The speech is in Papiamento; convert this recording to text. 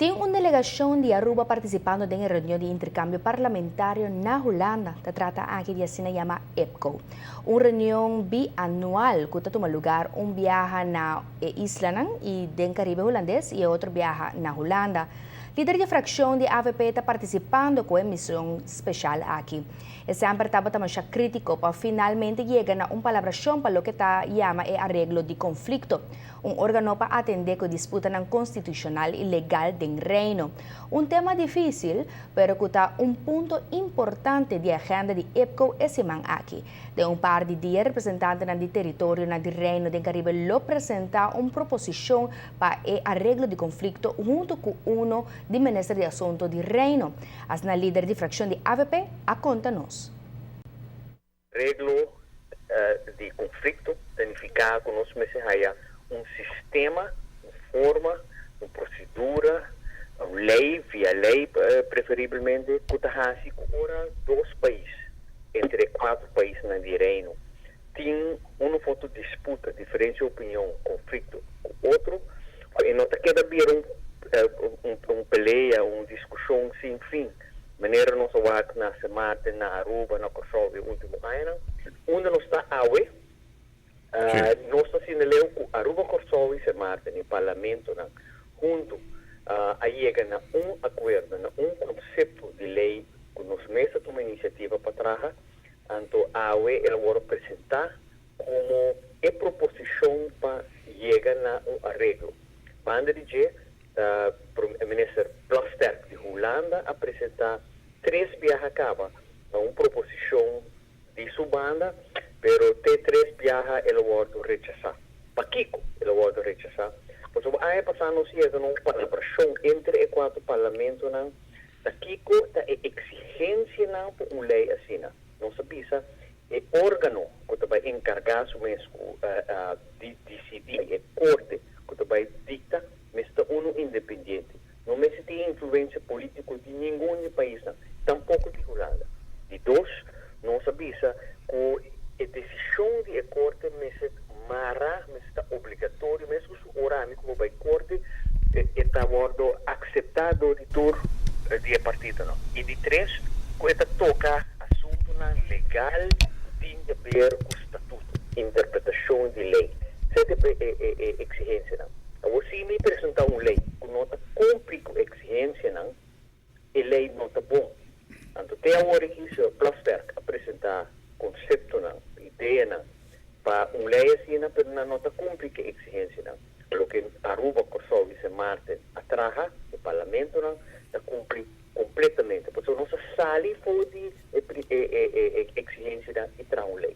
Tin un delegacion di Aruba participando den e reunion di intercambio parlamentario na Hulanda. Ta trata aki di asina yama IPKO. Un reunion bianual cu ta tuma lugar un biaha na e islanan y den Caribe Hulandes y e otro biaha na Hulanda. Lider di fraccion di AVP ta participando cu e mision special aki. E semper tabata masha critico pa finalmente yega na un palabracion pa loke ta yama e areglo di conflicto. Un organo pa atende cu disputanan constitucional y legal den Reino. Un tema dificil, pero cu ta un punto importante di agenda di IPKO e siman aki. Den un par di dia representantenan di teritorionan di Reino den Caribe lo presenta un proposicion pa e areglo di conflicto hunto cu uno di Minister di Asunto di Reino. Asina lider di fraccion di AVP a conta nos. Areglo di conflicto ta nifica cu nos mester haya un sistema, un forma, un procedura, un ley, via ley preferiblemente, cu ta haci cu ora dos pais, entre e cuatro paisnan di Reino, tin un of otro disputa, diferencia di opinion, conflicto cu otro, cu e no ta keda bira un pelea, un discusion sin fin. Manera nos a wak na Sint Maarten, na Aruba, na Kòrsou e último añanan. Unda nos ta awe, nos ta sinti leu ku Aruba, Kòrsou i Sint Maarten, e parlamentonan huntu a yega na un akuerdo, na un konsepto di lei ku nos mes a tuma inisiativa pa traha. Anto awe el a wòrdu presentá komo e proposishon pa yega na un areglo. Banda di dje, Minister Plasterk di Hulanda a presenta tres biaha caba na un proposicion di su banda, pero te tres biaha el a wordo rechasa. Pakico el a wordo rechasa? Pasobra aña pasa nos yega na un palabracion entre e cuatro parlamentonan ta kico ta e exigencianan pa un ley asina. Nos a bisa e organo cu ta bay encarga su mes cu di dicidi, e corte cu ta bay dicta, mester ta uno independiente. No mester tin influencia politico di ningun di e paisnan, tampoco di Hulanda. Di dos, nos a bisa cu e decision di e corte mester mara, mester ta obligatorio, mescos cu ora ami cu bo bay corte, e ta wordo acepta door di tur di e partidonan. Y di tres, cu e ta toca asuntonan legal cu tin di haber cu statuto, interpretacion di ley. Esey ta e exigencianan. Awor si mi presenta un ley cu no ta cumpli cu exigencianan, e ley no ta bon. Anto te awor aki señor Plasterk a presenta conceptonan, ideanan pa un ley asina, pero nan no ta cumpli cu e exigencianan. Loke Aruba, Corsou y Sint Maarten a traha, e parlamentonan ta cumpli completamente. Pasobra nos a sali for di e exigencianan y traha un ley.